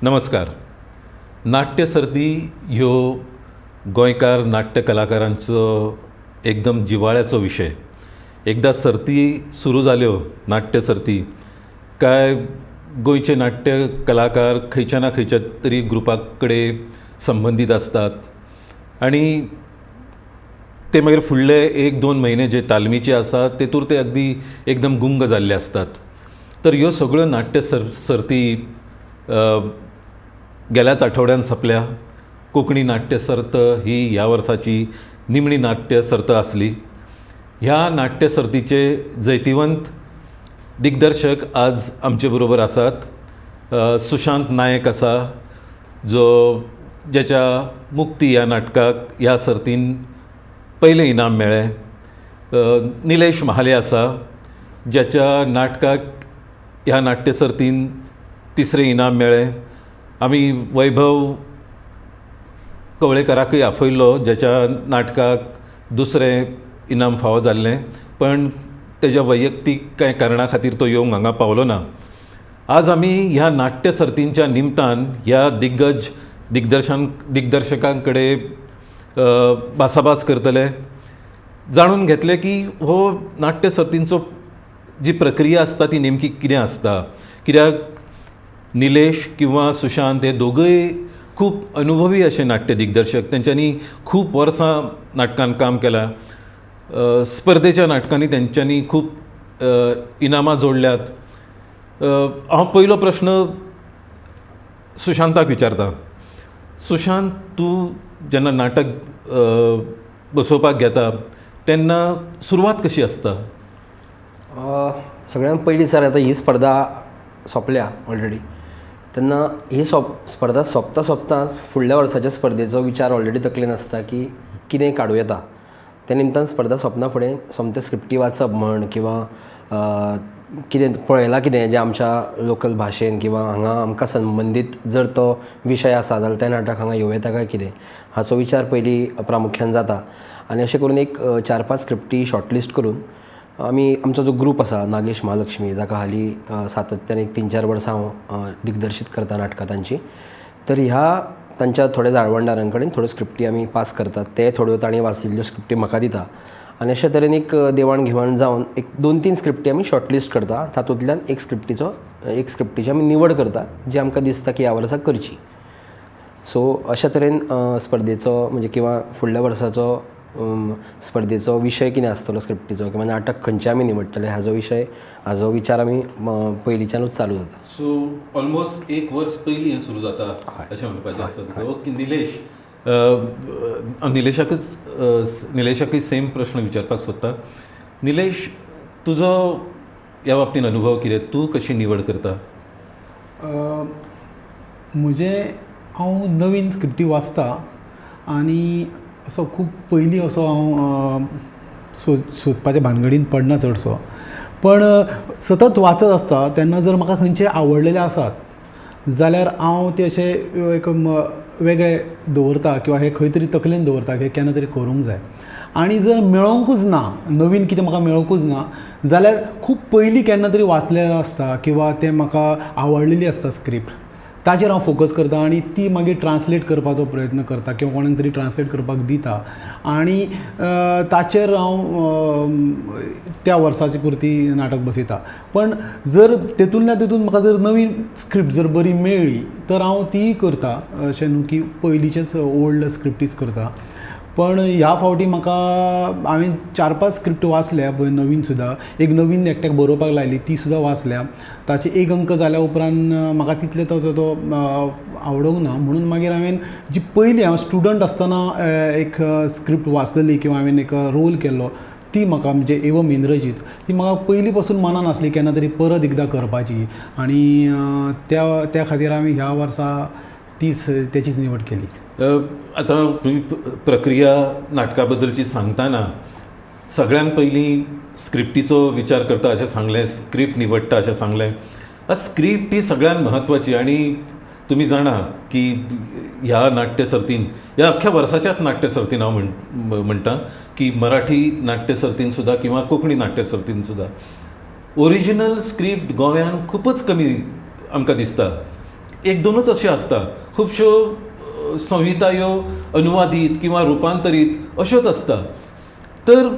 नमस्कार. नाट्य सर्ती ह्यो गोंयकार नाट्य कलाकारांचो एकदम जिवाळ्याचो विशय. एकदां सर्ती सुरू जाल्यो, नाट्य सर्ती, काय गोंयचे नाट्य कलाकार खंयच्या ना खंयच्या तरी ग्रुपा कडेन संबंदीत आसतात आनी ते मागीर फुडले एक दोन म्हयने जे तालमीचे आसा तेतूर ते अगदी एकदम गुंग जाल्ले आसतात. तर ह्यो सगळ्यो नाट्य सर्ती गेल्याच आठवड्यान सोंपल्या. कोंकणी नाट्य सर्त ही ह्या वर्साची निमणी नाट्य सर्त आसली. ह्या नाट्य सर्तीचे जैतिवंत दिग्दर्शक आज आमचे बरोबर आसात. सुशांत नायक आसा, जो जेच्या मुक्ती ह्या नाटकाक ह्या सर्तीन पयलें इनाम मेळ्ळें. निलेश महाले आसा, ज्याच्या नाटकाक ह्या नाट्य सर्तीन तिसरें इनाम मेळ्ळें. आमी वैभव कवळेकराकूय आफयल्लो, ज्याच्या नाटकाक दुसरें इनाम फावो जाल्लें, पण तेज्या वैयक्तीक कांय कारणा खातीर तो येवंक हांगा पावलो ना. आज आमी ह्या नाट्य सर्तींच्या निमतान ह्या दिग्गज दिग्दर्शकां कडेन भासाभास करतले, जाणून घेतले की हो नाट्य सर्तींचो जी प्रक्रिया आसता ती नेमकी कितें आसता, कित्याक निलेश किंवा सुशांत हे दोगूय खूब अनुभवी अशे नाट्य दिग्दर्शक. तेंच्यांनी खूब वर्सां नाटकान काम केलां. स्पर्धेच्या नाटकांनी तेंच्यांनी खूब इनामां जोडल्यात. हांव पयलो प्रश्न सुशांताक विचारता. सुशांत, तूं जेन्ना नाटक बसोवपाक घेता तेन्ना सुरवात कशी आसता? सगळ्यात पयलीं सर, आतां ही स्पर्धा सोंपल्या ऑलरेडी, तेन्ना ही स्पर्धा सोंपता सोंपताच फुडल्या वर्साच्या स्पर्धेचो विचार ऑलरेडी तकलेन आसता की कितें काडूं येता. त्या निमतान स्पर्धा सोंपना फुडें सोमतें स्क्रिप्टी वाचप म्हण किंवां कितें पळयलां, कितें जें आमच्या लोकल भाशेन किंवां हांगा आमकां संबंदीत जर तो विशय आसा जाल्यार तें नाटक हांगा येवं येता काय कितें हाचो विचार पयलीं प्रामुख्यान जाता. आनी अशें करून एक चार पांच स्क्रिप्टी शॉर्टलिस्ट करून आमी आमचो जो ग्रूप आसा, नागेश महालक्ष्मी, जाका हालीं सातत्यान एक 3-4 वर्सां हांव दिग्दर्शीत करता नाटकां तांची, तर ह्या तांच्या थोड्या जाळवणदारां कडेन थोड्यो स्क्रिप्टी आमी पास करतात. ते थोड्यो तांणी वाचिल्ल्यो स्क्रिप्टी म्हाका दिता आनी अशे तरेन एक देवाण घेवाण जावन एक दोन तीन स्क्रिप्टी आमी शॉर्टलिस्ट करता. तातूंतल्यान एक स्क्रिप्टीची आमी निवड करता, जी आमकां दिसता की ह्या वर्सा करची. सो अशा तरेन स्पर्धेचो म्हणजे किंवां फुडल्या वर्साचो स्पर्धेचो विशय कितें आसतलो स्क्रिप्टीचो किंवा नाटक खंयचें आमी निवडटले हाजो विशय, हाजो विचार आमी पयलींच्यानूच चालू जाता. सो ऑलमोस्ट एक वर्स पयलीं हें सुरू जाता अशें म्हणपाचें आसता तुका. ओके निलेश, हांव निलेशाकूय सेम प्रश्न विचारपाक सोदता. निलेश, तुजो ह्या बाबतीन अनुभव कितें? तूं कशी निवड करता? म्हजें, हांव नवीन स्क्रिप्टी वाचता आनी असो खूब पयलीं असो हांव सोदपाच्या भानगडीन पडना चडसो, पण सतत वाचत आसता. तेन्ना जर म्हाका खंयचे आवडलेले आसात जाल्यार हांव ते अशे एक वेगळे दवरता किंवा हे खंय तरी तकलेन दवरता की केन्ना तरी करूंक जाय. आनी जर मेळोंकूच ना, नवीन कितें म्हाका मेळोंकूच ना जाल्यार खूब पयलीं केन्ना तरी वाचलेलें आसता किंवा तें म्हाका आवडलेली आसता स्क्रिप्ट, ताचेर हांव फोकस करता आनी ती मागीर ट्रान्सलेट करपाचो प्रयत्न करता किंवा कोणाक तरी ट्रान्सलेट करपाक दिता आनी ताचेर हांव त्या वर्साचे पुरती नाटक बसयता. पण जर तेतूंतल्या तेतून म्हाका जर नवीन स्क्रिप्ट जर बरी मेळ्ळी तर हांव तीय करता. अशें न्हू की पयलींचेच ओल्ड स्क्रिप्टीच करता. पण ह्या फावटी म्हाका, हांवें चार पांच स्क्रिप्ट वाचल्या पळय नवीन सुद्दां. एक नवीन एकट्याक बरोवपाक लायली, ती सुद्दां वाचल्या. ताचे एक अंक जाल्या उपरांत म्हाका तितले ताचो तो आवडूंक ना, म्हणून मागीर हांवें जी पयली हांव स्टुडंट आसतना एक स्क्रिप्ट वाचलेली किंवा हांवें एक रोल केल्लो, ती म्हाका, म्हणजे एवम इंद्रजीत, ती म्हाका पयलीं पासून मनान आसली केन्ना तरी परत एकदां करपाची आनी त्या त्या खातीर हांवें ह्या वर्सा तीच तेचीच निवड केली. आतां तुमी प्रक्रिया नाटका बद्दलची सांगतना सगळ्यान पयलीं स्क्रिप्टीचो विचार करता अशें सांगलें, स्क्रिप्ट निवडटा अशें सांगलें. आतां स्क्रिप्ट ही सगळ्यान म्हत्वाची आनी तुमी जाणा की ह्या नाट्य सर्तीन, ह्या अख्ख्या वर्साच्याच नाट्य सर्तीन हांव म्हणटा की मराठी नाट्य सर्तीन सुद्दां किंवा कोंकणी नाट्य सर्तीन सुद्दां ओरिजिनल स्क्रिप्ट गोंयान खुबच कमी आमकां दिसता. एक दोनूच अश्यो आसता. खुबश्यो संहिता ह्यो अनुवादीत किंवा रुपांतरीत अश्योच आसता. तर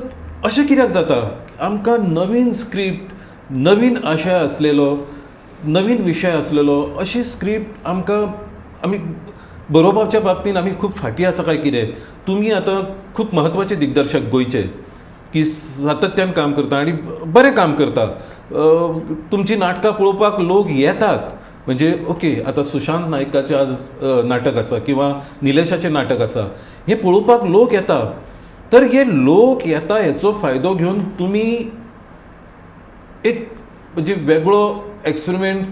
अशें कित्याक जाता? आमकां नवीन स्क्रिप्ट, नवीन आशय आसलेलो, नवीन विशय आसलेलो अशी स्क्रिप्ट आमकां आमी बरोवपाच्या बाबतींत आमी खूब फाटीं आसा काय कितें? तुमी आतां खूब म्हत्वाचे दिग्दर्शक गोंयचे की सातत्यान काम करता आनी बरें काम करता. तुमचीं नाटकां पळोवपाक लोक येतात. म्हणजे ओके, आतां सुशांत नायकाचें आज नाटक आसा किंवा निलेशाचें नाटक आसा, हें पळोवपाक लोक येता. तर हे लोक येता हेचो फायदो घेवन तुमी एक म्हणजे वेगळो एक्सपेरिमेंट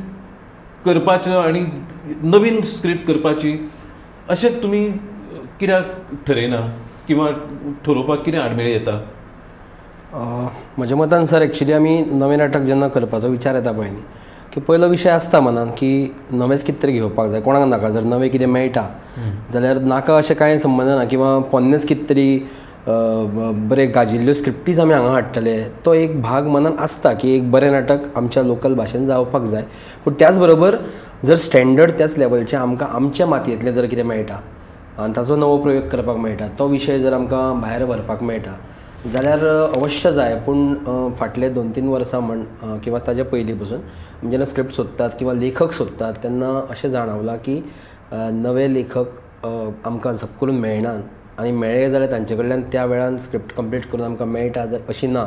करपाचो आनी नवीन स्क्रिप्ट करपाची अशें तुमी कित्याक ठरयना किंवा ठरोवपाक कितें आडमेळी येता? म्हज्या मतान सर एक्चुली आमी नवें नाटक जेन्ना करपाचो विचार येता पळय न्ही, की पयलो विशय आसता मनान की नवेंच कितें तरी घेवपाक जाय. कोणाक नाका जर नवें कितें मेळटा जाल्यार नाका अशें कांय संबंद ना, किंवा पोन्नेच कितें तरी बरें गाजिल्ल्यो स्क्रिप्टीज आमी हांगा हाडटले, तो एक भाग मनान आसता की एक बरें नाटक आमच्या लोकल भाशेन जावपाक जाय. पूण त्याच बरोबर जर स्टँडर्ड त्याच लेवलचें आमकां आमच्या मातयेंतलें जर कितें मेळटा आनी ताचो नवो प्रयोग करपाक मेळटा, तो विशय जर आमकां भायर व्हरपाक मेळटा जाल्यार अवश्य जाय. पूण फाटले 2-3 वर्सां म्हण किंवा ताज्या पयलीं पसून जेन्ना स्क्रिप्ट सोदतात किंवा लेखक सोदतात तेन्ना अशें जाणवलां की नवे लेखक आमकां झप करून मेळनात, आनी मेळ्ळे जाल्यार तांचे कडल्यान त्या वेळान स्क्रिप्ट कंप्लीट करून आमकां मेळटा अशी ना,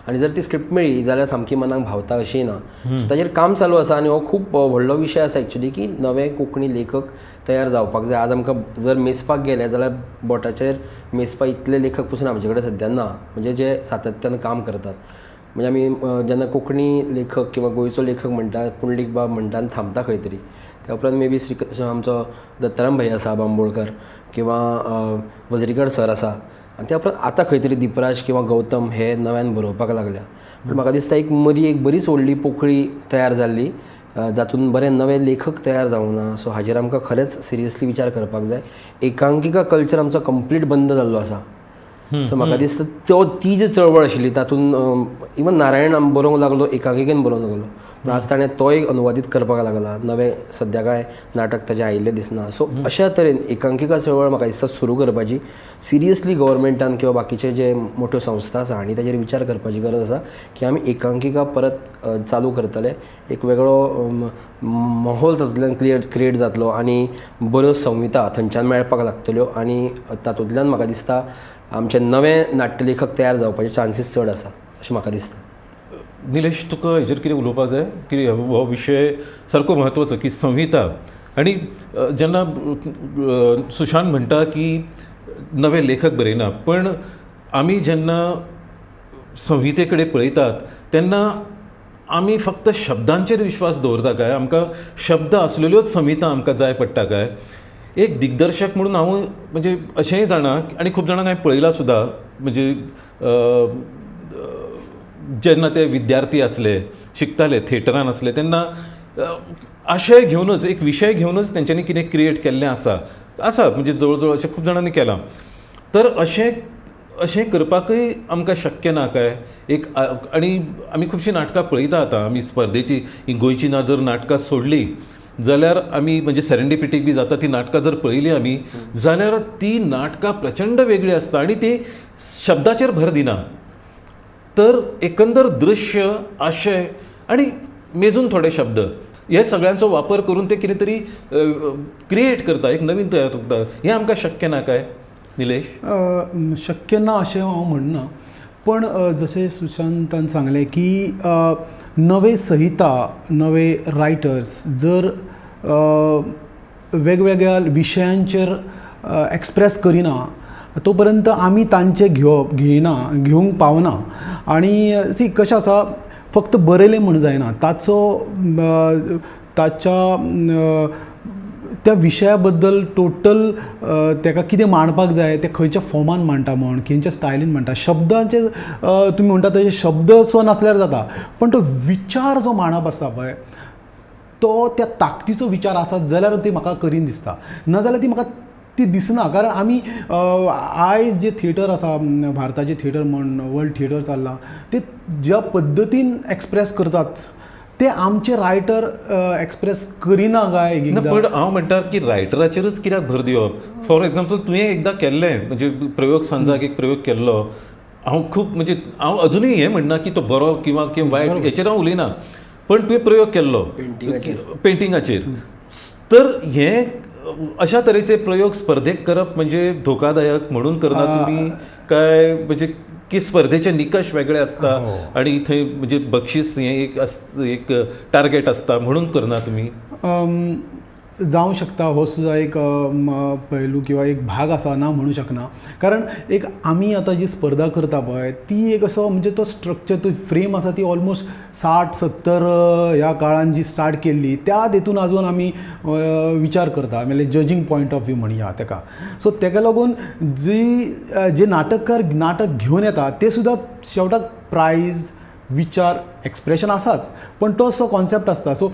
आनी जर ती स्क्रिप्ट मेळ्ळी जाल्यार सामकी मनाक भावता अशी ना. सो ताजेर काम चालू आसा आनी हो खूब व्हडलो विशय आसा एक्चुली की नवे कोंकणी लेखक तयार जावपाक जाय. आज आमकां जर मेजपाक गेले जाल्यार बोटाचेर मेजपा इतले लेखक पसून आमचे कडेन सद्या ना, म्हणजे जे सातत्यान काम करतात. म्हणजे आमी जेन्ना कोंकणी लेखक किंवा गोंयचो लेखक म्हणटा, पुंडलीक बाब म्हणटा आनी थांबता खंय तरी. त्या उपरांत मे बी श्री आमचो दत्ताराम भैया आसा बांबोळकर किंवा वजरीकर सर आसा, आनी त्या उपरांत आतां खंय तरी दीपराज किंवा गौतम हे नव्यान बरोवपाक लागल्या. पूण म्हाका दिसता एक मदीं एक बरीच व्हडली पोकळी तयार जाल्ली जातून बरे नवे लेखक तयार जावंक ना. सो हाजेर आमकां खरेंच सिरियसली विचार करपाक जाय. एकांकिका कल्चर आमचो कंप्लीट बंद जाल्लो आसा. सो म्हाका दिसता तो ती जी चळवळ आशिल्ली तातूंत इवन नारायण बरोवंक लागलो, एकांकिकेन बरोवंक लागलो, पूण आज ताणें तो एक अनुवादीत करपाक लागला. नवें सद्या कांय नाटक ताजें आयिल्लें दिसना. सो अशा तरेन एकांकिका चळवळ म्हाका दिसता सुरू करपाची सिरियसली गव्हर्मेंटान किंवा बाकीचे जे मोठ्यो संस्था आसा हांणी ताजेर विचार करपाची गरज आसा की आमी एकांकिका परत चालू करतले. एक वेगळो माहोल तातूंतल्यान क्रिएट जातलो आनी बऱ्यो संहिता थंयच्यान मेळपाक लागतल्यो, आनी तातूंतल्यान म्हाका दिसता आमचे नवे नाट्यलेखक तयार जावपाचे चान्सीस चड आसा अशें म्हाका दिसता. निलेश, तुका हेजेर कितें उलोवपाक जाय? की हो विशय सारको म्हत्वाचो की संहिता, आनी जेन्ना सुशांत म्हणटा की नवे लेखक बरयना, पण आमी जेन्ना संहिते कडेन पळयतात तेन्ना आमी फक्त शब्दांचेर विश्वास दवरता काय? आमकां शब्द आसलेल्योच संहिता आमकां जाय पडटा काय? एक दिग्दर्शक म्हणून हांव म्हणजे अशेंय जाणा आनी खूब जाणांक हांवें पळयलां सुद्दां, म्हणजे जेन्ना ते विद्यार्थी आसले, शिकताले, थिएटरान आसले तेन्ना आशय घेवनच, एक विशय घेवनच तेंच्यांनी कितें क्रिएट केल्लें आसा आसा म्हणजे जवळ जवळ अशें खूब जाणांनी केलां. तर अशें अशें करपाकय आमकां शक्य ना काय? एक आनी आमी खुबशीं नाटकां पळयता आतां, आमी स्पर्धेची ही गोंयची ना जर नाटकां सोडली जाल्यार आमी म्हणजे सेरेंडिपिटीक बी जाता ती नाटकां जर पळयली आमी जाल्यार ती नाटकां प्रचंड वेगळी आसता आनी ती शब्दाचेर भर दिना. तर एकंदर दृश्य, आशय आनी मेजून थोडे शब्द हे सगळ्यांचो वापर करून ते कितें तरी क्रिएट करता, एक नवीन तयार करता. हें आमकां शक्य ना काय निलेश? शक्य ना अशें हांव म्हणना, पण जशें सुशांतान सांगलें की नवे संहिता, नवे रायटर्स जर वेगवेगळ्या विशयांचेर एक्सप्रेस करिना तो पर्यंत आमी तांचे घेवप घेयना, घेवंक पावना. आनी सी कशें आसा, फक्त बरयलें म्हूण जायना, ताचो ताच्या त्या विशया बद्दल टोटल ताका कितें मांडपाक जाय तें खंयच्या फॉर्मान मांडटा म्हण, खंयच्या स्टायलीन मांडटा. शब्दांचे तुमी म्हणटा तशें शब्द स्व नासल्यार जाता, पण तो विचार जो मांडप आसा पळय तो त्या ताकदीचो विचार आसत जाल्यार ती म्हाका करीन दिसता, नाजाल्यार ती म्हाका ती दिसना. कारण आमी आयज जे थिएटर आसा, भारताचें थिएटर म्हण, वर्ल्ड थिएटर चल्लां, ते ज्या पद्दतीन एक्सप्रेस करतात ते ते आमचे रायटर एक्सप्रेस करिना काय ना, पण हांव म्हणटा की रायटराचेरच कित्याक भर दिवप. फॉर एग्जाम्पल तुवें एकदां केल्लें म्हणजे प्रयोग सांजाक एक प्रयोग केल्लो, हांव खूब म्हणजे हांव अजुनूय हें म्हणना की तो बरो किंवा वायट हेचेर हांव उलयना, पण तुवें प्रयोग केल्लो पेंटिंगाचेर. तर हें अशा तरेचे प्रयोग स्पर्धेक करप म्हणजे धोकादायक म्हणून करना तुमी काय म्हणजे की स्पर्धेचे निकश वेगळे आसता आणि थंय म्हणजे बक्षीस हें एक एक टार्गेट आसता म्हणून करना तुमी? जावं शकता, हो सुद्दां एक पैलू किंवा एक भाग आसा, ना म्हणू शकना. कारण एक आमी आतां जी स्पर्धा करता पळय ती एक असो म्हणजे तो स्ट्रक्चर, तो फ्रेम आसा ती ऑलमोस्ट 60-70 ह्या काळान जी स्टार्ट केल्ली त्या तेतून आजून आमी विचार करता, म्हणल्यार जजींग पॉयंट ऑफ व्यू म्हणया तेका. सो तेका लागून जी जे नाटककार नाटक घेवन येता ते सुद्दां शेवटाक प्रायज, विचार, एक्सप्रेशन आसाच, पण तो असो कॉन्सेप्ट आसता. सो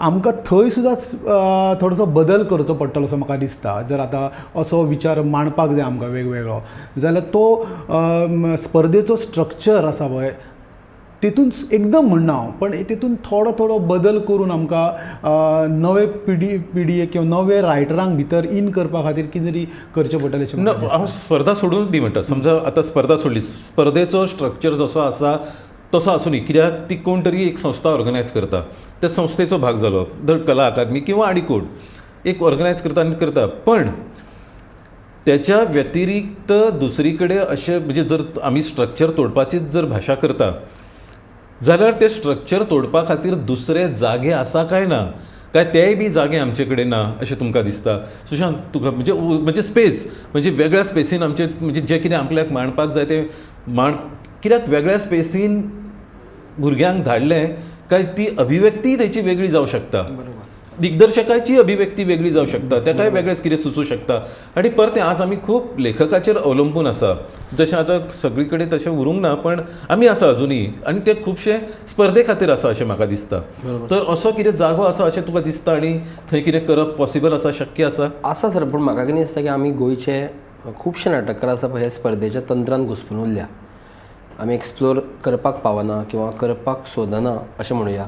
आमकां थंय सुद्दां थोडोसो बदल करचो पडटलो असो म्हाका दिसता. जर आतां असो विचार मांडपाक जाय आमकां वेगवेगळो जाल्यार तो स्पर्धेचो स्ट्रक्चर आसा पळय तेतून एकदम म्हणना हांव, पण तेतून थोडो थोडो बदल करून आमकां नवे पिढयेक किंवा नवे रायटरांक भितर इन करपा खातीर कितें तरी करचें पडटलें अशें ना. म्हाका हांव स्पर्धा सोडून दी म्हणटा. समजा आतां स्पर्धा सोडली, स्पर्धेचो स्ट्रक्चर जसो आसा तसो आसूं न्ही, कित्याक ती कोण तरी एक संस्था ऑर्गनायज करता, त्या संस्थेचो भाग जालो धर कला अकादमी किंवा आनी कोण एक ऑर्गनायज करता आनी करता. पण त्याच्या व्यतिरिक्त दुसरी कडेन अशें म्हणजे जर आमी स्ट्रक्चर तोडपाचीच जर भाशा करता जाल्यार ते स्ट्रक्चर तोडपा खातीर दुसरे जागे आसा काय ना, काय तेय बी जागे आमचे कडेन ना अशें तुमकां दिसता? सुशांत, तुका म्हणजे म्हणजे स्पेस म्हणजे वेगळ्या स्पेसीन आमचे म्हणजे जें कितें आपल्याक मांडपाक जाय तें मांड, कित्याक वेगळ्या स्पेसीन भुरग्यांक धाडलें काय ती अभिव्यक्ती तेची वेगळी जावं शकता, दिग्दर्शकाची अभिव्यक्ती वेगळी जावं शकता, तेकाय वेगळेंच कितें सुचूं शकता. आनी परतें आज आमी खूब लेखकाचेर अवलंबून आसा, जशें आतां सगळी कडेन तशें उरूंक ना, पण आमी आसा अजुनूय आनी ते खुबशे स्पर्धे खातीर आसा अशें म्हाका दिसता. तर असो कितें जागो आसा अशें तुका दिसता आनी थंय कितें करप पॉसिबल आसा, शक्य आसा? आसा सर, पूण म्हाका कितें दिसता की आमी गोंयचे खुबशे नाटककार आसा पळय हे स्पर्धेच्या तंत्रान घुसपून उरल्या, आमी एक्सप्लोर करपाक पावना किंवा करपाक सोदना अशें म्हणुया.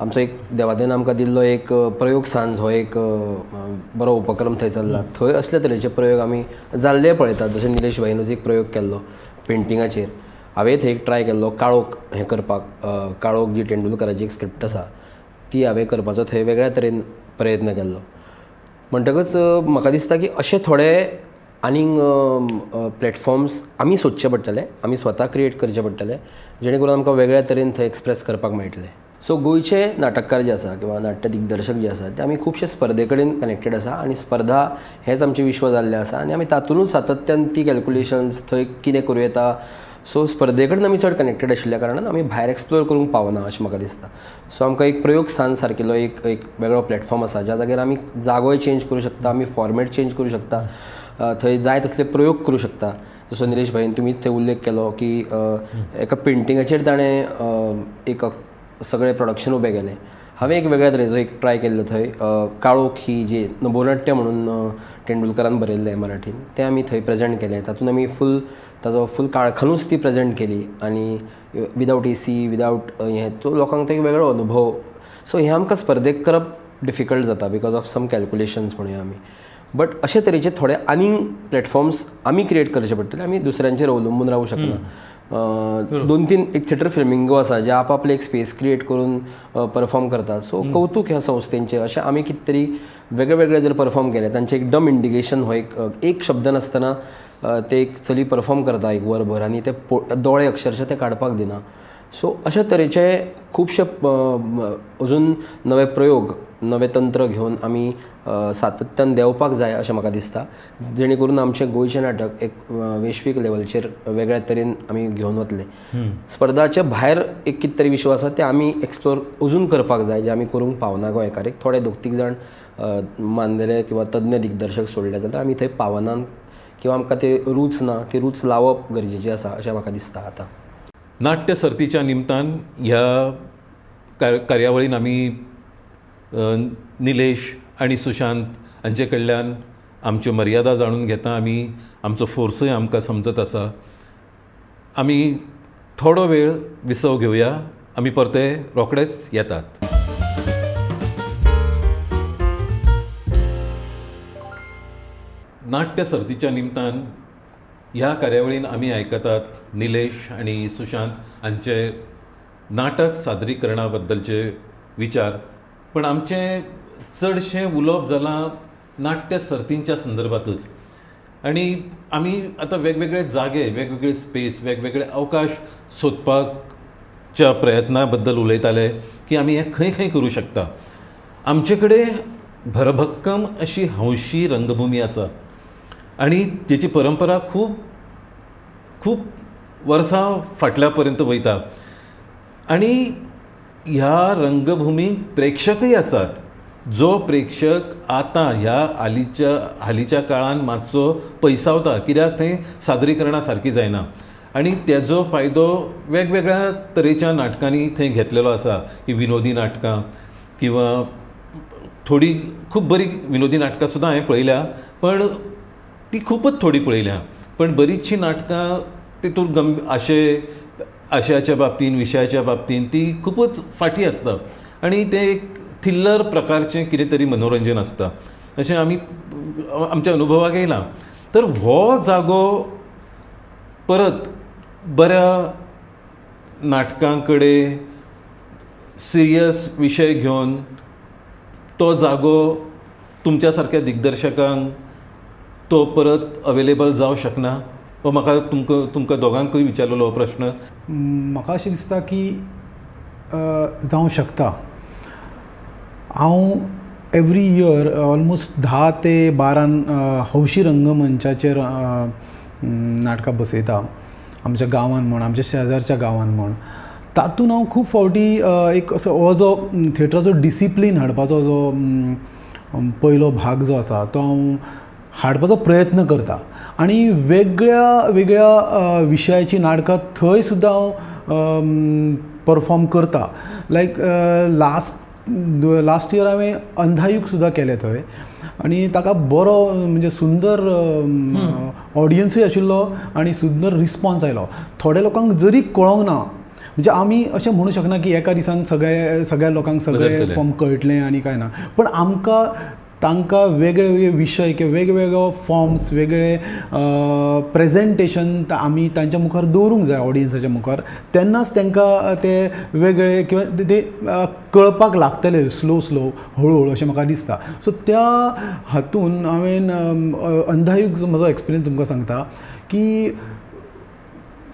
आमचो एक देवादेन आमकां दिल्लो एक प्रयोग सांज हो एक बरो उपक्रम थंय चल्ला, थंय असले तरेचे प्रयोग आमी जाल्ले पळयतात. जशें निलेश भाईनूच एक प्रयोग केल्लो पेंटिंगाचेर, हांवें थंय एक ट्राय केल्लो काळोख हें करपाक, काळोख जी तेंडुलकाराची एक स्क्रिप्ट आसा ती हांवें करपाचो थंय वेगळ्या तरेन प्रयत्न केल्लो. म्हणटकच म्हाका दिसता की अशे थोडे आनीक प्लॅटफॉर्म्स आमी सोदचे पडटले, आमी स्वता क्रिएट करचे पडटले, जेणे करून आमकां वेगळ्या तरेन थंय एक्सप्रेस करपाक मेळटलें. सो गोंयचे नाटककार जे आसा किंवा नाट्य दिग्दर्शक जे आसा ते आमी खुबशे स्पर्धे कडेन कनेक्टेड आसा आनी स्पर्धा हेंच आमचें विश्व जाल्लें आसा आनी आमी तातुनूच सातत्यान ती कॅल्कुलेशन्स थंय कितें करूं येता. सो स्पर्धे कडेन आमी चड कनेक्टेड आशिल्ल्या कारणान आमी भायर एक्सप्लोर करूंक पावना अशें म्हाका दिसता. सो आमकां एक प्रयोग सांज सारकिल्लो एक एक वेगळो प्लॅटफॉर्म आसा ज्या जाग्यार आमी जागोय चेंज करूं शकता, आमी फॉर्मेट चेंज करूं शकता, थंय जाय तसले प्रयोग करूं शकता. जसो निलेश भाईन तुमीच थंय उल्लेख केलो की एका पेंटिंगाचेर ताणें एक सगळें प्रोडक्शन उबें केलें. हांवें एक वेगळ्या तरेचो एक ट्राय केल्लो थंय, काळोख ही जी नभोनाट्य म्हणून तेंडुलकारान बरयल्लें मराठीन तें आमी थंय प्रेजेंट केलें. तातूंत आमी फूल ताजो फूल काळखानूच ती प्रेजेंट केली आनी विदावट एसी, विदावट हें, तो लोकांक तो एक वेगळो अनुभव. सो हें आमकां स्पर्धेक करप डिफिकल्ट जाता because of some calculations म्हणुया आमी. बट अशे तरेचे थोडे आनीक प्लॅटफॉर्म्स आमी क्रिएट करचे पडटले, आमी दुसऱ्यांचेर अवलंबून रावूं शकना. 2-3 एक थिएटर फ्लेमिंगो आसा जे आपआपले एक स्पेस क्रिएट करून परफॉर्म करतात. सो कौतूक ह्या संस्थेंचें, अशें आमी कितें तरी वेगळे वेगळे जर परफॉर्म केले, तांचें एक डम इंडिकेशन हो एक एक शब्द नासतना ते एक चली परफॉर्म करता एक वरभर आनी ते दोळे अक्षरशः ते काडपाक दिना. सो अशा तरेचे खुबशे अजून नवे प्रयोग, नवे तंत्र घेवन आमी सातत्यान देंवपाक जाय अशें म्हाका दिसता, जेणे करून आमचें गोंयचें नाटक एक वैश्वीक लेवलचेर वेगळ्या तरेन आमी घेवन वतले. स्पर्धाच्या भायर एक कितें तरी विश्व आसा तें आमी एक्सप्लोर अजून करपाक जाय, जें आमी करूंक पावना गोंयकार. एक थोडे 2-3 जाण मानलेले किंवा तज्ञ दिग्दर्शक सोडले जाल्यार आमी थंय पावना किंवा आमकां ते रूच ना, ती रूच लावप गरजेची आसा अशें म्हाका दिसता. आतां नाट्य सर्तीच्या निमतान ह्या कार्यावळीन आमी निलेश आनी सुशांत हांचे कडल्यान आमच्यो मर्यादा जाणून घेता, आमी आमचो फोर्सूय आमकां समजत आसा. आमी थोडो वेळ विसव घेवया आमी परते रोखडेच येतात. नाट्य सर्तीच्या निमतान ह्या कार्यावळीन आमी आयकतात निलेश आनी सुशांत हांचे नाटक सादरीकरणा बद्दलचे विचार. पण आमचें चडशें उलोवप जालां नाट्य सर्तींच्या संदर्भातूच आनी आमी आतां वेगवेगळे जागे, वेगवेगळे स्पेस, वेगवेगळे अवकाश सोदपाच्या प्रयत्ना बद्दल उलयताले की आमी हें खंय खंय करूं शकता. आमचे कडेन भरभक्कम अशी हौशी रंगभुमी आसा आनी तेची परंपरा खूब खूब वर्सां फाटल्या पर्यंत वयता आनी ह्या रंगभुमीक प्रेक्षकय आसात. जो प्रेक्षक आतां ह्या हालींच्या काळान मातसो पयसावता कित्याक थंय सादरीकरणां सारकी जायना आनी तेजो फायदो वेगवेगळ्या तरेच्या नाटकांनी थंय घेतलेलो आसा की विनोदी नाटकां किंवा थोडी खूब बरी विनोदी नाटकां सुद्दां हांवें पळयल्या, पण ती खूबच थोडी पळयल्या. पण बरीचशीं नाटकां तितून आशयाच्या बाबतीन, विशयाच्या बाबतीन ती खुबूच फाटीं आसता आनी तें एक थ्रिल्लर प्रकारचें कितें तरी मनोरंजन आसता अशें आमी आमच्या अनुभवाक येयलां. तर हो जागो परत बऱ्या नाटकां कडेन सिरियस विशय घेवन तो जागो तुमच्या सारक्या दिग्दर्शकांक तो परत अवेलेबल जावं शकना? हो म्हाका तुमकां दोगांकूय विचारलेलो हो प्रश्न. म्हाका अशें दिसता की जावं शकता. हांव एवरी इयर ऑलमोस्ट 10 ते 12 हौशी रंगमंचाचेर नाटकां बसयता, आमच्या गांवान म्हण, आमच्या शेजारच्या गांवान म्हण. तातूंत हांव खूब फावटी एक असो हो जो थिएटराचो डिसिप्लीन हाडपाचो जो पयलो भाग जो आसा तो हांव हाडपाचो प्रयत्न करता आनी वेगळ्या वेगळ्या विशयाची नाटकां थंय सुद्दां हांव परफॉर्म करता. लायक लास्ट इयर हांवें अंधायुग सुद्दां केलें थंय आनी ताका बरो म्हणजे सुंदर ऑडियन्सूय आशिल्लो आनी सुंदर रिस्पॉन्स आयलो. थोड्या लोकांक जरी कळोंक ना, म्हणजे आमी अशें म्हणू शकना की एका दिसान सगळ्या लोकांक सगळे फॉर्म कळटलें आनी कांय ना, पण आमकां तांकां वेगळे वेगळे विशय किंवा वेगवेगळे फॉर्म्स, वेगळे प्रेजेंटेशन आमी तांच्या मुखार दवरूंक जाय ऑडियन्साच्या मुखार, तेन्नाच तांकां ते वेगळे किंवा ते कळपाक लागतले स्लो स्लो हळूहळू अशें म्हाका दिसता. सो त्या हातून हांवें अंधायुग म्हजो एक्सपिरियन्स तुमकां सांगता की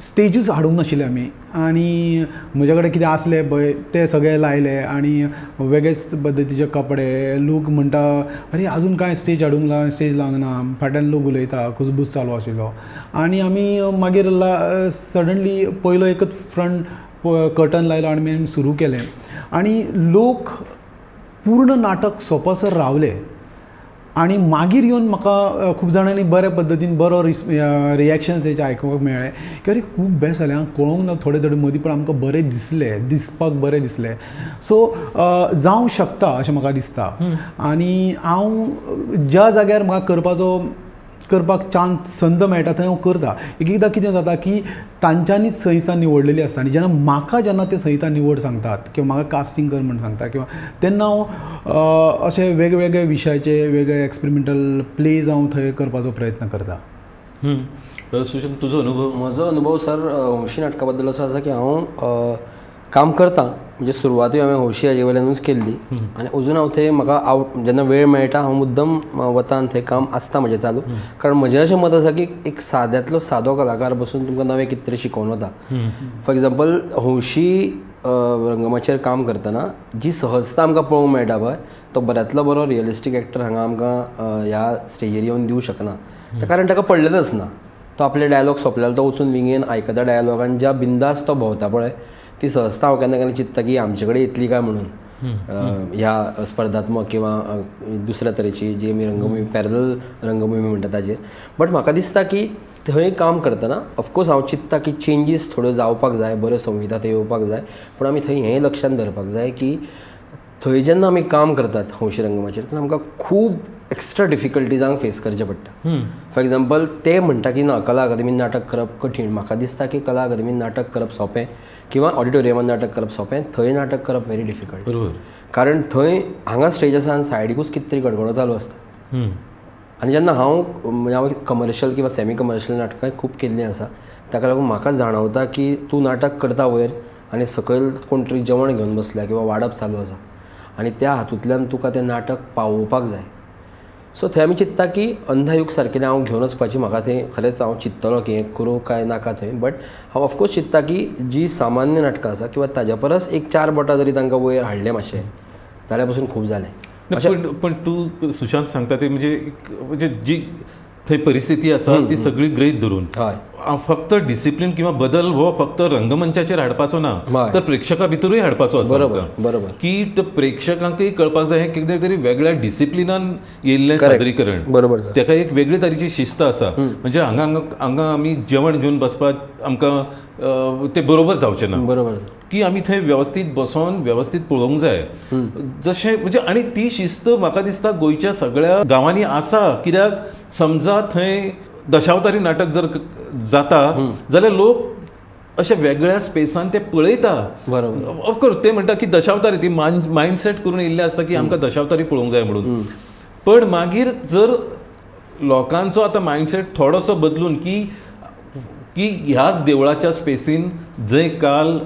स्टेजूच हाडूंक नाशिल्ले आमी आनी म्हजे कडेन कितें आसलें पळय ते सगळे लायले आनी वेगळेच पद्दतीचे कपडे. लोक म्हणटा अरे आजून कांय स्टेज हाडूंक ना, स्टेज लावंक ना, फाटल्यान लोक उलयता, कुजबूज चालू आशिल्लो. आनी आमी मागीर सडनली पयलो एकच फ्रंट कर्टन लायलो आनी आमी सुरू केलें आनी लोक पूर्ण नाटक सोंपसर रावले आनी मागीर येवन म्हाका खूब जाणांनी बऱ्या पद्दतीन बरो रिएक्शन तेचे आयकुपाक मेळ्ळें की अरे खूब बेस्ट जालें, कळोंक ना थोडे थोडे मदीं, पण आमकां बरें दिसलें, दिसपाक बरें दिसलें. सो जावं शकता अशें म्हाका दिसता आनी हांव ज्या जाग्यार म्हाका करपाक चान्स संद मेळटा थंय हांव करता. एक एकदां कितें जाता की तांच्यांनीच संहिता निवडलेली आसता आनी जेन्ना म्हाका जेन्ना ते संहिता निवड सांगतात किंवा म्हाका कास्टींग कर म्हण सांगता किंवा तेन्ना हांव अशे वेगवेगळे विशयाचे वेगळे एक्सपेरिमेंटल प्लेज हांव थंय करपाचो प्रयत्न करता. सुशांत, तुजो अनुभव? म्हजो अनुभव सर हौशी नाटका बद्दल असो आसा की हांव काम करता, म्हणजे सुरवातूय हांवें हौशी हाजे वयल्यानूच केल्ली आनी अजून हांव थंय म्हाका आवड जेन्ना वेळ मेळटा हांव मुद्दम वता आनी थंय काम आसता म्हजें चालू. कारण म्हजें अशें मत आसा की एक साद्यांतलो सादो कलाकार बसून तुमकां नवें कितें तरी शिकोवन वता. फॉर एग्जाम्पल हौशी रंगमाचयेर काम करतना जी सहजता आमकां पळोवंक मेळटा पळय, तो बऱ्यांतलो बरो रियलिस्टीक एक्टर हांगा आमकां ह्या स्टेजीर येवन दिवं शकना, कारण ताका पडलेलेंच ना. तो आपले डायलॉग सोंपल्यार तो वचून विंगेन आयकता डायलॉग आनी ज्या बिंदास तो भोंवता पळय ती सहजता हांव केन्ना केन्ना चिंत्ता की आमचे कडेन येतली काय म्हणून ह्या स्पर्धात्मक किंवा दुसऱ्या तरेची जी आमी रंगभूमी पॅरल रंगभूमी म्हणटा ताजेर. बट म्हाका दिसता की थंय काम करतना ऑफकोर्स हांव चिंत्ता की चेंजीस थोड्यो जावपाक जाय, बऱ्यो संहिता थंय येवपाक जाय, पूण आमी थंय हें लक्षांत धरपाक जाय की थंय जेन्ना आमी काम करतात हौशी रंगमाचयेर तेन्ना आमकां खूब एक्स्ट्रा डिफिकल्टिजांक फेस करचें पडटा. फॉर एग्जाम्पल ते म्हणटा की ना कला अकादमीन नाटक करप कठीण, म्हाका दिसता की कला अकादमीन नाटक करप सोंपें, किंवा ऑडिटोरियमान नाटक करप सोंपें, थंय नाटक करप व्हेरी डिफिकल्ट. बरोबर. कारण थंय हांगा स्टेज आसा आनी सायडीकूच कितें तरी गडगडो चालू आसता. आनी जेन्ना हांव म्हणजे हांव कमर्शियल किंवा सेमी कमर्शियल नाटकां खूब केल्लीं आसा, ताका लागून म्हाका जाणवता की तूं नाटक करता वयर आनी सकयल कोण तरी जेवण घेवन बसल्या किंवा वाडप चालू आसा आनी त्या हातूंतल्यान तुका तें नाटक पावोवपाक जाय. सो थंय आमी चिंत्ता की अंधायुग सारकेलें हांव घेवन वचपाची, म्हाका थंय खरेंच हांव चिंत्तलो की हें करूं काय नाका थंय. बट हांव ऑफकोर्स चिंत्ता की जी सामान्य नाटकां आसा किंवा ताज्या परस एक 4 बोटां जरी तांकां वयर हाडलें मातशें जाल्यार पसून खूब जालें. पण तूं सुशांत सांगता ते म्हणजे म्हणजे जी थंय परिस्थिती आसा ती सगळी गृहीत धरून फक्त डिसिप्लीन किंवा बदल हो फक्त रंगमंचाचेर हाडपाचो ना, तर प्रेक्षकां भितरूय हाडपाचो आसा. बरोबर बरोबर. की प्रेक्षकांकय कळपाक जाय हें कितें तरी वेगळ्या डिसिप्लिनान येयल्लें सादरीकरण. बरोबर. ताका एक वेगळे तरेची शिस्त आसा. म्हणजे हांगा हांगा आमी जेवण घेवन बसपाक आमकां तें बरोबर जावचें ना. बरोबर. की आमी थंय वेवस्थीत बसोन वेवस्थीत पळोवंक जाय जशें म्हणजे. आनी ती शिस्त म्हाका दिसता गोंयच्या सगळ्या गांवांनी आसा. कित्याक समजा थंय दशावतारी नाटक जर जाता जाल्यार लोक अशे वेगळ्या स्पेसान ते पळयता. बरोबर. ऑफकोर्स ते म्हणटा की दशावतारी ती मायंडसेट करून येयल्ले आसता की आमकां दशावतारी पळोवंक जाय म्हणून. पण मागीर जर लोकांचो आतां मायंडसेट थोडोसो बदलून की की ह्याच देवळाच्या स्पेसीन जंय काल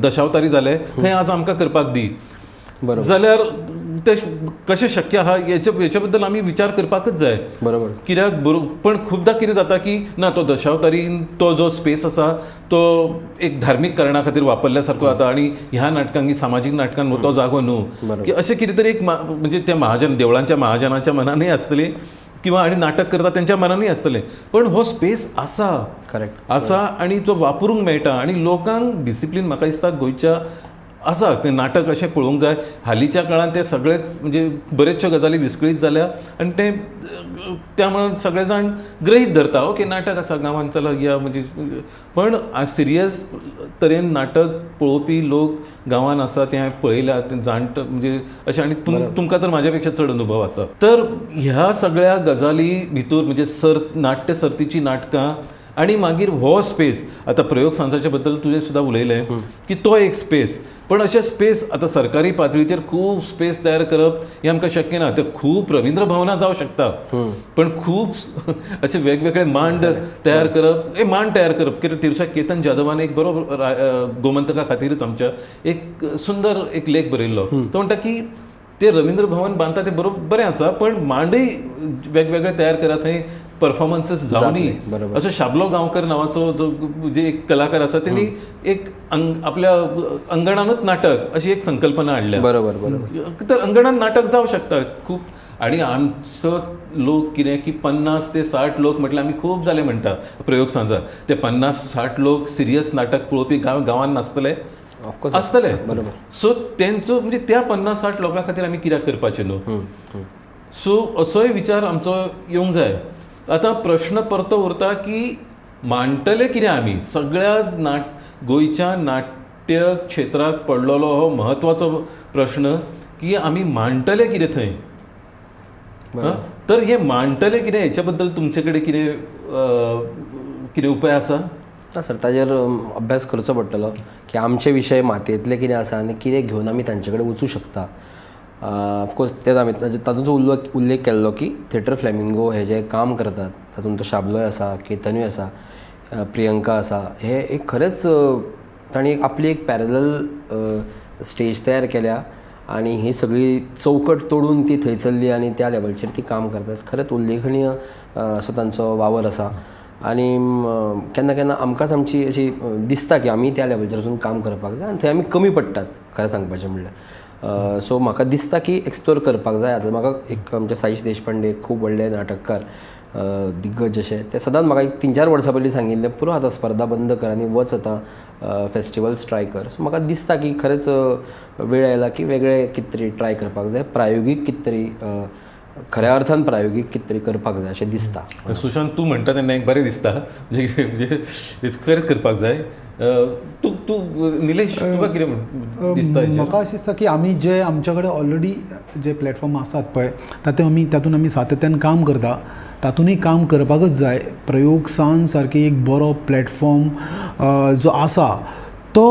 दशावतारी जाले थंय आज आमकां करपाक दी जाल्यार ते कशें शक्य आहा हेच्या बद्दल आमी विचार करपाकच जाय. बरोबर. कित्याक बरोबर. पण खुबदां कितें जाता की ना तो दशावतारीन तो जो स्पेस आसा तो एक धार्मीक कारणा खातीर वापरल्या सारको जाता आनी ह्या नाटकांनी सामाजीक नाटकान तो जागो न्हू की अशें कितें तरी एक म्हणजे त्या महाजन देवळांच्या महाजनाच्या मनानूय आसतली किंवा आनी नाटक करता तेंच्या मनानूय आसतलें. पण हो स्पेस आसा. करेक्ट. आसा आनी तो वापरूंक मेळटा आनी लोकांक डिसिप्लीन म्हाका दिसता गोंयच्या आसा तें नाटक अशें पळोवंक जाय. हालींच्या काळांत ते सगळेच म्हणजे बरेचश्यो गजाली विस्कळीत जाल्या आनी ते त्या मुळे सगळे जाण गृहीत धरता ओके नाटक आसा गांवांत चला या म्हणजे. पण सिरियस तरेन नाटक पळोवपी लोक गांवांत आसा तें हांवें पळयल्या तें जाणट म्हणजे अशें. आनी तुमकां तर म्हाज्या पेक्षा चड अनुभव आसा. तर ह्या सगळ्या गजाली भितर म्हणजे नाट्य सर्तीची नाटकां आनी मागीर हो स्पेस आतां प्रयोग सांजाच्या बद्दल तुजें सुद्दां उलयलें की तो एक स्पेस. पण अशे स्पेस आतां सरकारी पातळीचेर खूब स्पेस तयार करप हें आमकां शक्य ना. ते खूब रविंद्र भवनां जावं शकता पण खूब असे वेगवेगळे मांड तयार करप हे मांड तयार करप कित्याक तिरशा केतन जाधवान एक बरो गोमंतका खातीरच आमच्या एक सुंदर एक लेख बरयल्लो. तो म्हणटा की ते रविंद्र भवन बांदता ते बरोबर बरें आसा पण मांडय वेगवेगळे तयार करा थंय परफॉर्मन्सीस जावनी. असो शाबलो गांवकर नांवाचो जो जे एक कलाकार आसा तेणी एक आपल्या अंगणानूच नाटक अशी एक संकल्पना हाडल्या. बरोबर बरोबर. तर अंगणान नाटक जावं शकता खूब. आनी आमचो लोक कितें की 50 ते 60 लोक म्हटल्यार आमी खूब जाले म्हणटा प्रयोग सांजा. ते 50-60 लोक सिरियस नाटक पळोवपी गांवान नासतले आसतले. बरोबर. सो तेंचो म्हणजे त्या 50-60 लोकां खातीर आमी कित्याक करपाचें न्हू. सो असोय विचार आमचो येवंक जाय. आतां प्रश्न परतो उरता की मांडटले कितें आमी सगळ्या गोंयच्या नाट्य क्षेत्राक पडलेलो हो म्हत्वाचो प्रश्न की आमी मांडटले कितें थंय. तर हे मांडटले कितें हेच्या बद्दल तुमचे कडेन कितें कितें उपाय आसा? ना सर, ताजेर अभ्यास करचो पडटलो की आमचे विशय मातयेंतले कितें आसा आनी कितें घेवन आमी तांचे कडेन वचूं शकता. ऑफकोर्स तेच आमी तातूंत उल्लेख केल्लो की थिएटर फ्लॅमिंगो हे जे काम करतात तातूंत तो शाबलोय आसा, केतनूय आसा, प्रियंका आसा, हे एक खरेंच तांणी आपली एक पॅरलल स्टेज तयार केल्या आनी ही सगळी चौकट तोडून ती थंय चल्ली आनी त्या लेवलचेर ती काम करतात. खरेंच उल्लेखनीय असो तांचो वावर आसा आनी केन्ना केन्ना आमकांच आमची अशी दिसता की आमी त्या लेवलचेर वचून काम करपाक जाय आनी थंय आमी कमी पडटात खरें सांगपाचें म्हणल्यार. सो म्हाका दिसता की एक्सप्लोर करपाक जाय. आतां म्हाका एक आमचे साईश देशपांडे खूब व्हडले नाटककार दिग्गज अशे ते सदांच म्हाका एक 3-4 वर्सां पयलीं सांगिल्लें पुरो आतां स्पर्धा बंद कर आनी वच आतां फेस्टिवल्स ट्राय कर. सो म्हाका दिसता की खरेंच वेळ आयला की वेगळे कितें तरी ट्राय करपाक जाय, प्रायोगीक कितें तरी खऱ्या अर्थान प्रायोगीक कितें तरी करपाक जाय अशें दिसता. सुशांत तूं म्हणटा तेन्ना एक बरें दिसता म्हणजे खरें करपाक जाय. तूं तूं निलेश तुका कितें दिसता? म्हाका अशें दिसता की आमी जे आमच्या कडेन ऑलरेडी जे प्लॅटफॉर्म आसात पळय तातूंत आमी सातत्यान काम करता, तातूंतय काम करपाकच जाय. प्रयोग सांज सारकी एक बरो प्लॅटफॉर्म जो आसा तो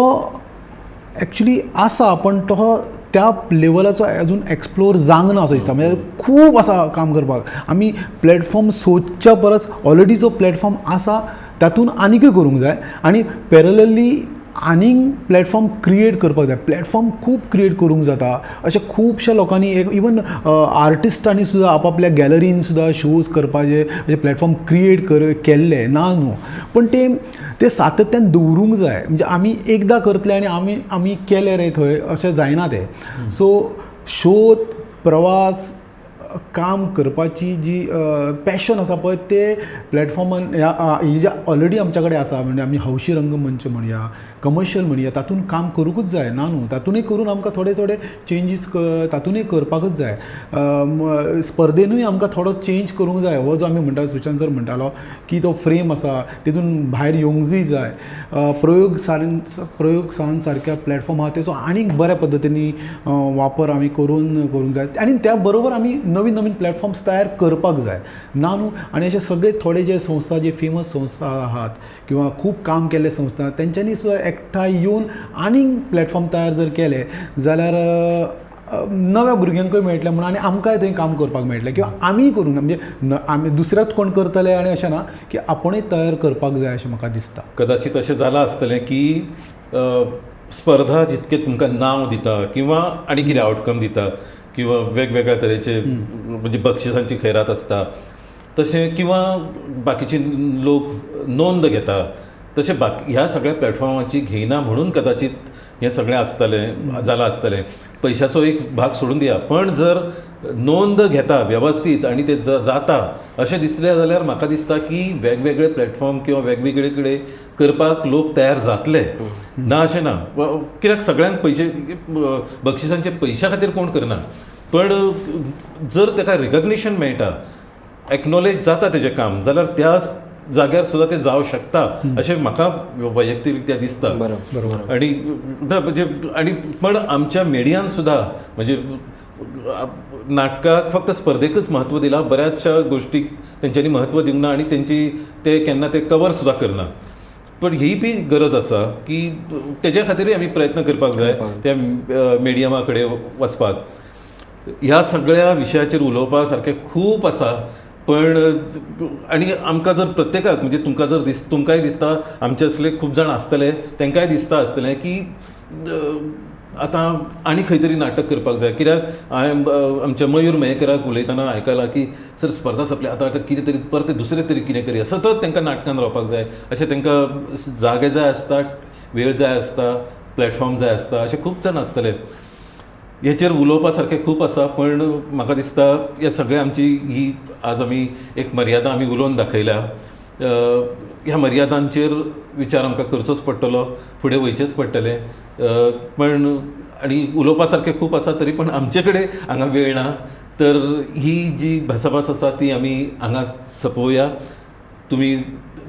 एक्चुली आसा, पण तो त्या लेवलाचो अजून एक्सप्लोर जावंक ना असो दिसता. म्हणजे खूब आसा काम करपाक. आमी प्लॅटफॉर्म सोदच्या परस ऑलरेडी जो प्लॅटफॉर्म आसा तातूंत आनीकूय करूंक जाय आनी पॅरलली आनीक प्लॅटफॉर्म क्रिएट करपाक जाय. प्लॅटफॉर्म खूब क्रिएट करूंक जाता अशें खुबश्या लोकांनी, एक इवन आर्टिस्टांनी सुद्दां आपापल्या गॅलरीन सुद्दां शोज करपाचे अशे प्लॅटफॉर्म क्रिएट केल्ले ना न्हू, पण ते ते सातत्यान दवरूंक जाय. म्हणजे आमी एकदां करतले आनी आमी आमी केले रे थंय अशें जायना तें. सो शोध, प्रवास, काम करपाची जी पॅशन आसा पळय ते प्लॅटफॉर्मान ही जे ऑलरेडी आमच्या कडेन आसा, म्हणजे आमी हौशी रंगमंच म्हणया, कमर्शियल म्हणया, तातूंत काम करूंकूच जाय ना न्हू, तातूंतय करून आमकां थोडे थोडे चेंजीस तातूंतय करपाकूच जाय. स्पर्धेनूय आमकां थोडो चेंज करूंक जाय. हो जो आमी म्हणटा, सुशांत सर म्हणटालो की तो फ्रेम आसा तितून भायर येवंकूय जाय. प्रयोग सान सारक्या प्लॅटफॉर्म आहा तेचो आनीक बऱ्या पद्दतीनी वापर आमी करूंक जाय आनी त्या बरोबर आमी नवीन नवीन प्लॅटफॉर्म्स तयार करपाक जाय ना न्हू. आनी अशे सगळे थोडे जे संस्था, जे फेमस संस्था आहात किंवा खूब काम केल्ले संस्था, तेंच्यांनी सुद्दां एकठांय येवन आनीक प्लॅटफॉर्म तयार जर केले जाल्यार नव्या भुरग्यांकूय मेळटलें म्हणून आनी आमकांय थंय काम करपाक मेळटलें किंवा आमीय करूंक ना, म्हणजे आमी दुसऱ्याच कोण करतले आनी अशें ना की आपूणय तयार करपाक जाय अशें म्हाका दिसता. कदाचित अशें जालां आसतलें की स्पर्धा जितकें तुमकां नांव दिता किंवा आनी कितें आवटकम दिता किंवा वेगवेगळ्या तरेचे म्हणजे बक्षिसांची खैरात आसता तशें किंवा बाकीचे लोक नोंद घेता तशें बाकी ह्या सगळ्या प्लॅटफॉर्माची घेयना म्हणून कदाचित हें सगळें आसतलें, जालां आसतलें. पयशाचो एक भाग सोडून दिया, पण जर नोंद घेता वेवस्थीत आनी ते जाता अशें दिसलें जाल्यार म्हाका दिसता की वेगवेगळे प्लॅटफॉर्म किंवा वेगवेगळे कडेन करपाक लोक तयार जातले ना अशें ना. कित्याक सगळ्यांक पयशे बक्षिसांचे पयशा खातीर कोण करना, पण जर ताका रिकग्निशन मेळटा, एक्नॉलेज जाता तेजें काम, जाल्यार त्या जाग्यार सुद्दां तें जावं शकता अशें म्हाका वैयक्तिकरित्या दिसता. बरोबर. आणि ना म्हणजे आनी पण आमच्या मिडियान सुद्दां म्हणजे नाटकाक फक्त स्पर्धेकच म्हत्व दिलां, बऱ्याचशा गोश्टीक तेंच्यांनी म्हत्व दिवंक ना आनी तेंची ते केन्ना ते कवर सुद्दां करना. पण ही बी गरज आसा की तेज्या खातीरूय आमी प्रयत्न करपाक जाय त्या मिडियमा कडेन वचपाक. ह्या सगळ्या विशयाचेर उलोवपा सारकें खूब आसा, पण आनी आमकां जर प्रत्येकाक म्हणजे तुमकां जर तुमकांय दिसता आमचे असले खूब जाण आसतले तांकांय दिसता आसतलें की आतां आनी खंय तरी नाटक करपाक जाय. कित्याक हांवें आमच्या मयूर मयेकराक उलयतना आयकलां की सर स्पर्धा सोंपली आतां आतां कितें तरी परतें दुसरें तरी कितें करी, सतत तांकां नाटकान रावपाक जाय अशें तांकां जागे जाय आसता, वेळ जाय आसता, प्लॅटफॉर्म जाय आसता, अशें खूब जाण आसतले. हेचेर उलोवपा सारकें खूब आसा, पण म्हाका दिसता हे सगळें आमची ही आज आमी एक मर्यादा आमी उलोवन दाखयल्या. ह्या मर्यादांचेर विचार आमकां करचोच पडटलो, फुडें वयचेंच पडटलें. पण आनी उलोवपा सारकें खूब आसा तरी पण आमचे कडेन हांगा वेळ ना, तर ही जी भासाभास आसा ती आमी हांगा सोंपोवया. तुमी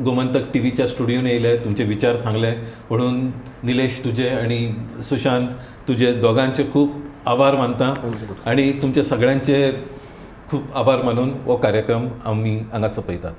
गोमंतक टीव्हीच्या स्टुडियोन येयले, तुमचे विचार सांगले म्हणून निलेश तुजे आनी सुशांत तुजे दोगांचे खूब आभार मानता आनी तुमचे सगळ्यांचे खूब आभार मानून हो कार्यक्रम आमी हांगा सोंपयता.